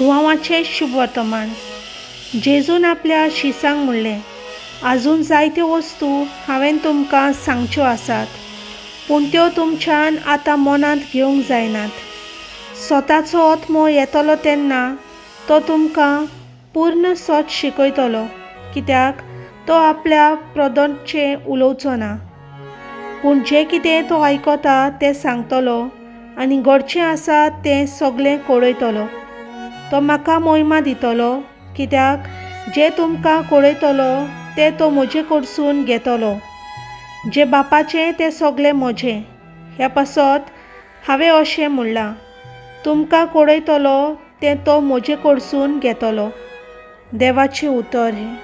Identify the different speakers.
Speaker 1: जुवांवाचें शुभवर्तमान. जेजून आपल्या शिसांक म्हणलें, आजून जायत्यो वस्तू हांवें तुमकां सांगच्यो आसात, पूण त्यो तुमच्यान आतां मनांत घेवंक जायनात. स्वताचो आत्मो येतलो तेन्ना तो तुमकां पूर्ण सत शिकयतलो, कित्याक तो आपल्या प्रदोंचें उलोवचो ना, पूण जें कितें तो आयकता तें सांगतलो आनी घडचें आसा तें सगलें कळयतलो. तो म्हाका मोहिमा दितलो, कित्याक जें तुमकां कळयतलो तें तो म्हजे कडसून घेतलो. जें बापाचें तें सगलें म्हजें. ह्या पासत हांवें अशें म्हणलां, तुमकां कळयतलो तें तो म्हजे कडसून घेतलो. देवाचें उतर हें.